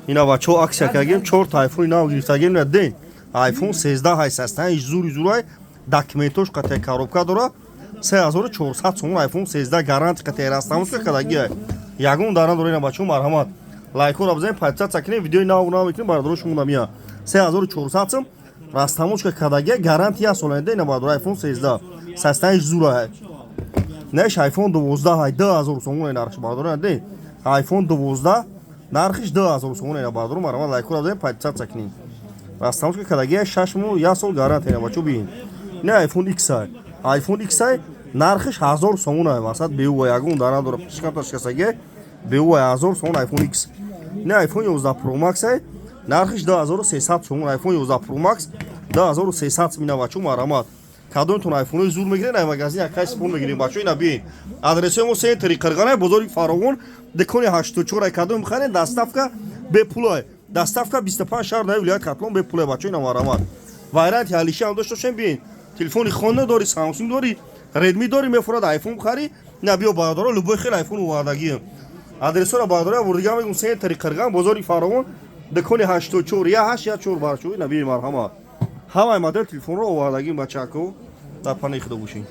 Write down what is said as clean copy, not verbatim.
Ина, бачаҳо, акция кардагем, чорта айфони нав гирифтагем. На ден, iPhone 13 ҳай, састани зури зурай, документош қатъи, коробка дора, 3400 сомон. iPhone 13 гарантия қатъи, растаможка кардагиай, ягон дар надора. Ина, бачаҳо, марҳамат, лайкҳоро бизанед, подписаться кунед, видеои нав нав мекунем, бародаро. Шумо намия 3400 сом, растаможка кардагиай, гарантия як сола. Ина, бародаро, iPhone 13 састаниш зурай. Неш iPhone 12 ҳай, 2000 сомон нархш, бародаро. Де, iPhone 12 нархиш 2000 сомон. Ина, бародаро, марҳамат, лайкҳоро бизанед, подписаться кунед, растаможка кардагиай, 6 моҳ, як сол гарантия. Ина, бачаҳо, бибин, ина iPhone X ай, iPhone X ай, нархиш 1000 сомон ай, масалан, беува, ягон дар надора, шикамта шикастагиай, беува, 1000 сомон iPhone X. Ина iPhone 11 Pro Max ай, нархиш 2300 сомон. iPhone 11 Pro Max 2300 сом. Ина, бачаҳо, марҳамат, кадомтон айфонҳои зур мегирен, ай магазин якай спон мегирем, бачаҳо. Ина биен, адресои мо центри Қирғанай, бозори Фаровон, дукони 84 ай. Кадом бихарен, доставка бепулай, доставка 25 шаҳр наи вилоят Хатлон бепулай, бачаҳо. Ина, марҳамат, варианти ҳалиши ҳам дошта бошем. Биен, телефони хона дори, Samsung дори, Redmi дори, мефурад айфон бихари, ина биё, бародаро, любой хел айфон овардагием. Адресоро, бародаро, бурдига мегум: центри Қирған, бозори Фаровон, дукони 84, 1814, бачаҳо. Ина биен, марҳамат, ҳамаи модел телефонро овардагим, бачако, дар панаи худо бошед.